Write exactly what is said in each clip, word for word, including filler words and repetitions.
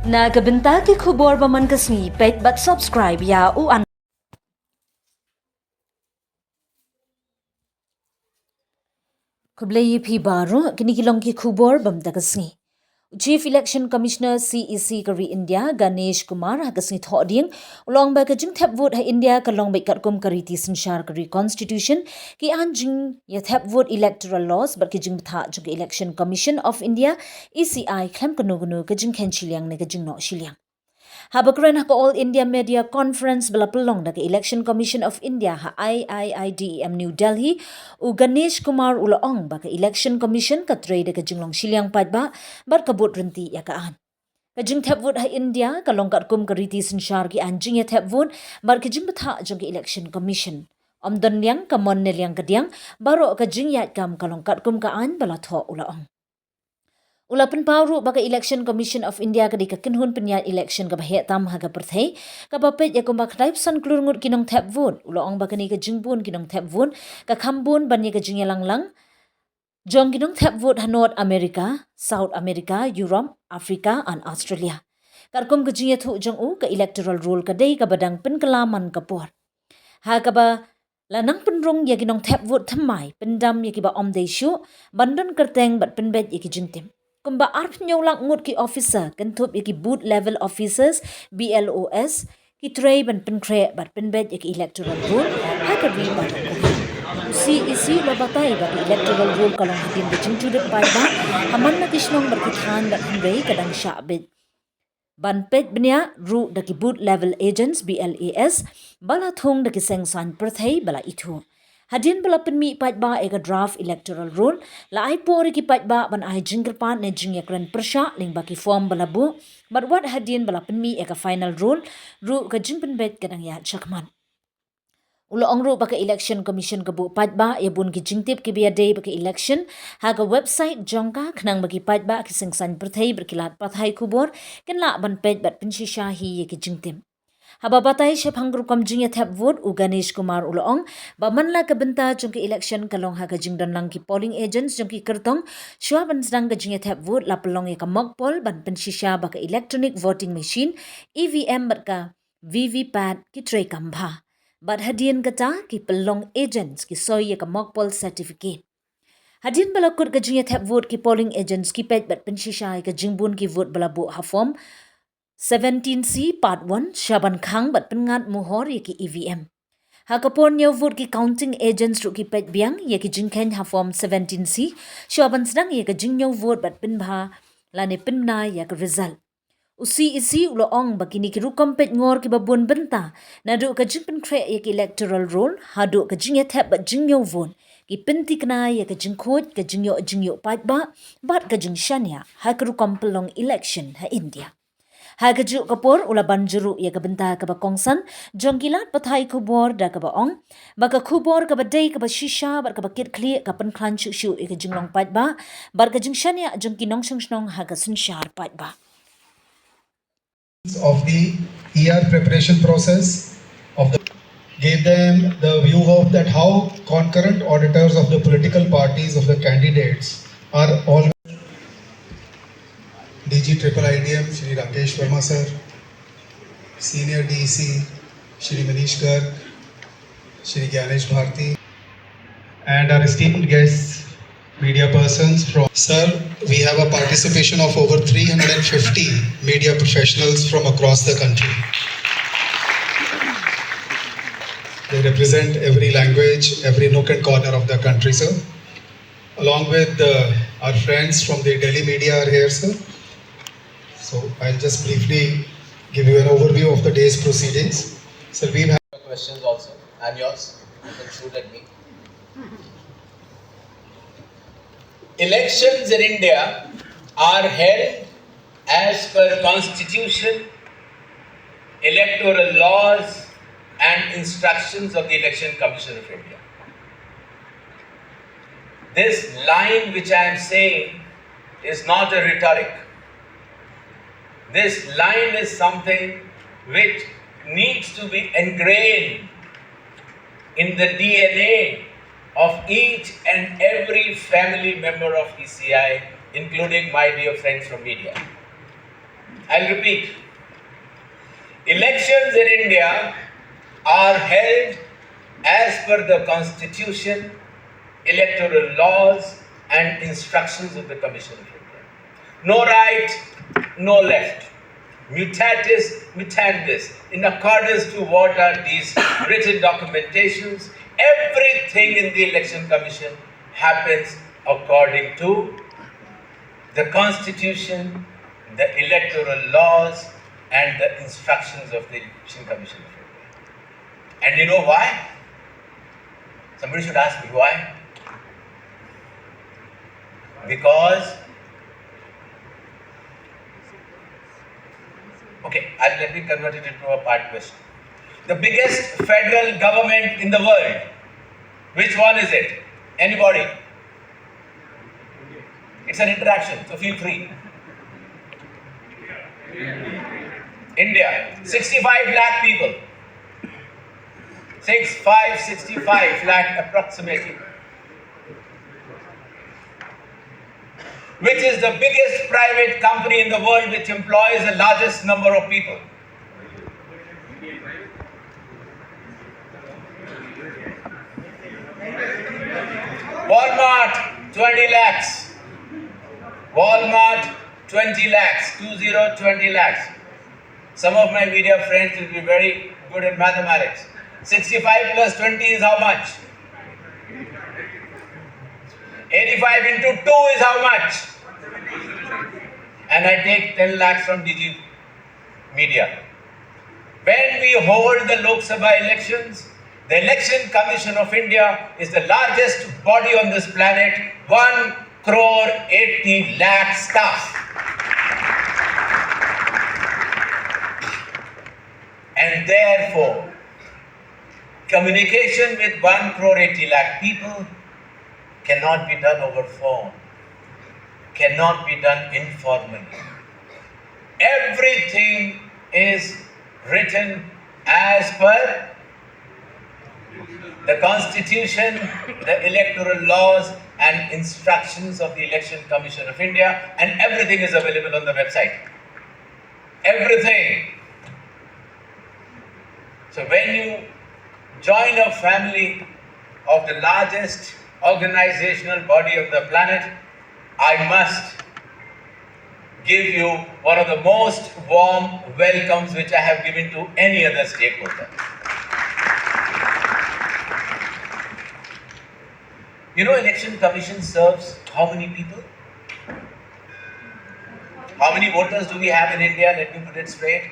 Na ka bynta ki khubor ba man ka sngi, peit bad subscribe ïa u an. Khublei ïa phi baroh, kine ki long ki khubor ba mynta ka sngi. U Chief Election Commissioner, C E C, ka ri India, Ganesh Kumar, ha ka sngi Thohdieng, u la ong ba ka jingthep vote ha India ka long beit katkum ka riti synshar ka ri Constitution, ki aiñ jingïathep vote, electoral laws, bad ki jingbthah jong ka Election Commission of India, E C I, khlem kano kano ka jingkheiñ shiliang ne ka jingnoh shiliang. Haba kren ha ka All India Media Conference ba la pynlong da ka Election Commission of India ha I I I D E M New Delhi, u Ganesh Kumar u la ong ba ka Election Commission ka trei da ka jinglong shiliang paidbah bad ka bud ryntih ïa ka aiñ. Ka jingthep vote ha India ka long katkum ka riti synshar, ki aiñ jingïathep vote bad ki jingbthah jong ka Election Commission. Ym don liang ka mon ne liang ka diang, baroh ka jingïaid kam ka long katkum ka aiñ ba la thoh, u la ong. U la pynpaw ruh ba ka Election Commission of India ka dei ka kynhun pynïaid election kaba heh tam ha ka pyrthei, kaba peit ïa kumba khyndai phew san klur ngut ki nongthep vote. U la ong ba kane ka jingbun ki nongthep vote ka kham bun ban ïa ka jingïalang lang jong ki nongthep vote ha North America, South America, Europe, Africa and Australia. Katkum ka jingïathuh jong u, ka electoral roll ka dei kaba dang pynkylla man ka por. Ha kaba la nang pynrung ïa ki nongthep vote thymmai, pyndam ïa kiba ym dei shuh, ban don kyrteng bad pynbeit ïa ki jingtip. Kumba arphew hynñiew lak ngut ki officer, kynthup ïa ki booth level officers, B L Os, ki trei ban pynkhreh bad pynbeit ïa ki electoral roll ha ka ri baroh kawei. U C E C u la batai ba ka electoral roll ka long hadien ka jingjulip paidbah ha man la ki shnong bad ki thaiñ, bad hynrei ka dang shah beit ban peit bniah ruh da ki booth level agents, B L As, ba la thung da ki seng saiñ pyrthei ba la ithuh. Hadien ba la pynmih paidbah ïa ka draft electoral roll, la ai por ïa ki paidbah ban ai jingkyrpad ne jingïakren pyrshah lyngba ki form ba la buh, bad wat hadien ba la pynmih ïa ka final roll ruh, ka jingpynbeit ka dang ïaid shakhmat. U la ong ruh ba ka Election Commission ka buh paidbah ïa bun ki jingtip kiba ïadei bad ka election ha ka website jong ka, khnang ba ki paidbah, ki seng saiñ pyrthei bad ki lad pathai khubor kin lah ban peit bad pynshisha hi ïa ki jingtip. Haba batai shaphang ka rukom jingïathep vote, u Ganesh Kumar u la ong ba man la ka bynta jong ka election ka long ha ka jingdon lang ki polling agents jong ki kyrtong. Shuwa ban sdang ka jingïathep vote, la pynlong ïa ka mock poll ban pynshisha ba ka electronic voting machine, E V M, bad ka V V P A T ki trei kam bha. Bad hadien kata, ki pynlong agents ki soi ïa ka mock poll certificate. Hadien ba la kut ka jingïathep vote, ki polling agents ki peit bad pynshisha ïa ka jingbun ki vote ba la buh ha form seventeen C part one, shuwa ban khang bad pynngat mohor ïa ki E V M. Ha ka por ñiew vote, ki counting agents ruh ki peit biang ïa ki jingkheiñ ha form seventeen C, shuwa ban sdang ïa ka jingñiew vote bad pynbha lane pynbna ïa ka result. U C E C u la ong ba kine ki rukom peitngor kiba bun bynta, naduh ka jingpynkhreh ïa ka electoral roll haduh ka jingïathep bad jingñiew vote, ki pynthikna ïa ka jingkhuid, ka jingïoh jingïoh paidbah bad ka jingshaniah ha ka rukom pynlong election ha India. Ha kajuh ka por, u la ban jur ruh ïa ka bynta kaba kongsan jong ki lad pathai khubor, da kaba ong ba ka khubor kaba dei kaba shisha bad kaba kitkhlieh ka pynkhlaiñ shuh shuh ïa ka jinglong paidbah bad ka jingshaniah jong ki nongshong shnong ha ka synshar paidbah. Of the E R preparation process of the, gave them the view of that how concurrent auditors of the political parties of the candidates are all D G triple I D M, Shri Rakesh Verma sir, Senior D E C, Shri Manish Garg, Shri Gyanesh Bharti, and our esteemed guests, media persons from. Sir, we have a participation of over three hundred fifty media professionals from across the country. They represent every language, every nook and corner of the country, sir. Along with uh, our friends from the Delhi media are here, sir. So I'll just briefly give you an overview of the day's proceedings. Sir, we've had questions also, and yours. You can shoot at me. Elections in India are held as per constitution, electoral laws, and instructions of the Election Commission of India. This line which I am saying is not a rhetoric. This line is something which needs to be ingrained in the D N A of each and every family member of E C I, including my dear friends from media. I'll repeat. Elections in India are held as per the constitution, electoral laws, and instructions of the Commission of India. No right, no left. Mutatis mutandis, in accordance to what are these written documentations, everything in the Election Commission happens according to the constitution, the electoral laws, and the instructions of the Election Commission of India. And you know why? Somebody should ask me why. Because, okay, I'll, let me convert it into a part question. The biggest federal government in the world, which one is it? Anybody? It's an interaction, so feel free. India, sixty-five lakh people. Six five, sixty-five lakh approximately. Which is the biggest private company in the world which employs the largest number of people? Walmart, twenty lakhs. Walmart, twenty lakhs. Two zero, twenty lakhs. Some of my media friends will be very good in mathematics. Sixty-five plus twenty is how much? Eighty-five into two is how much? And I take ten lakhs from D G Media. When we hold the Lok Sabha elections, the Election Commission of India is the largest body on this planet, one crore eighty lakh staff. And therefore, communication with one crore eighty lakh people cannot be done over phone, cannot be done informally. Everything is written as per the constitution, the electoral laws, and instructions of the Election Commission of India, and everything is available on the website. Everything. So when you join a family of the largest organizational body of the planet, I must give you one of the most warm welcomes which I have given to any other stakeholder. You know, Election Commission serves how many people? How many voters do we have in India? Let me put it straight.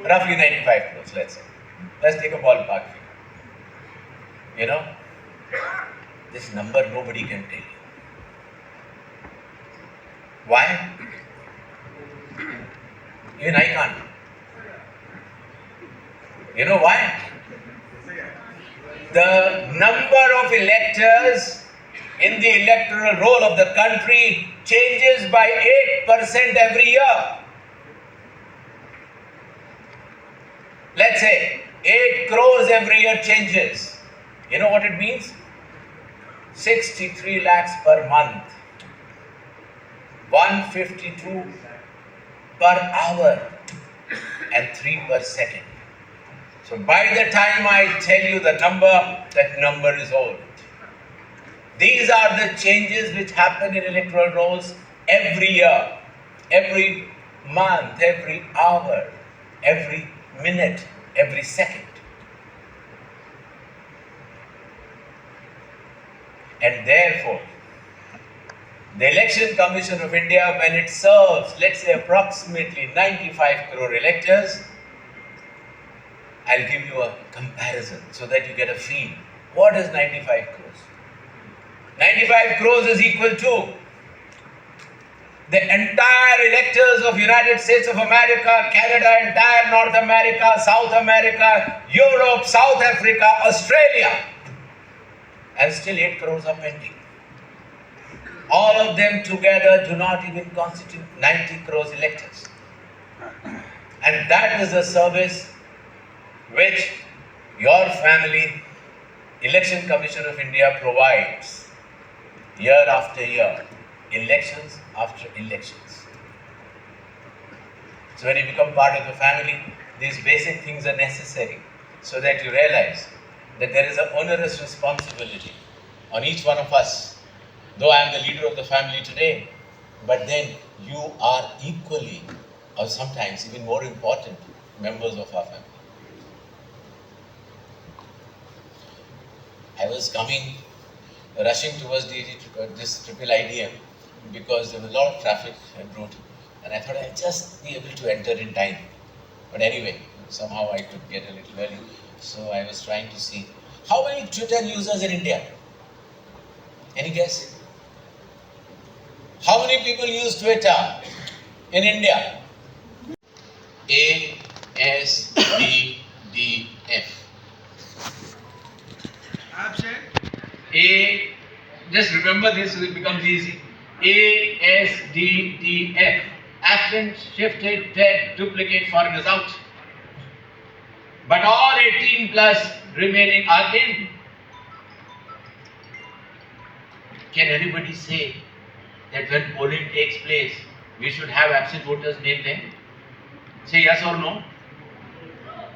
Roughly ninety-five crores, let's say. Let's take a ballpark figure. You know, this number nobody can tell you. Why? Even I can't. You know why? The number of electors in the electoral roll of the country changes by eight percent every year. Let's say eight crores every year changes. You know what it means? Sixty-three lakhs per month, one fifty-two per hour, and three per second. So by the time I tell you the number, that number is old. These are the changes which happen in electoral rolls every year, every month, every hour, every minute, every second. And therefore, the Election Commission of India, when it serves, let's say, approximately ninety-five crore electors, I'll give you a comparison so that you get a feel. What is ninety-five crores? Ninety-five crores is equal to the entire electors of United States of America, Canada, entire North America, South America, Europe, South Africa, Australia, and still eight crores are pending. All of them together do not even constitute ninety crores electors. And that is the service which your family, Election Commission of India provides year after year, elections after elections. So when you become part of the family, these basic things are necessary so that you realize that there is an onerous responsibility on each one of us. Though I am the leader of the family today, but then you are equally, or sometimes even more important, members of our family. I was coming, rushing towards the, this triple I D M because there was a lot of traffic at road, and I thought I'll just be able to enter in time. But anyway, somehow I could get a little early, so I was trying to see how many Twitter users in India. Any guess? How many people use Twitter in India? A S D D F. Absent. A, just remember this, it becomes easy. A S D D F. Absent, shifted, dead, duplicate, foreigners out. But all eighteen plus remaining are in. Can anybody say that when polling takes place, we should have absent voters' name there? Say yes or no?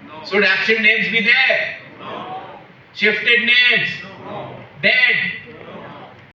No. Should absent names be there? No. Shifted names? No. Dead?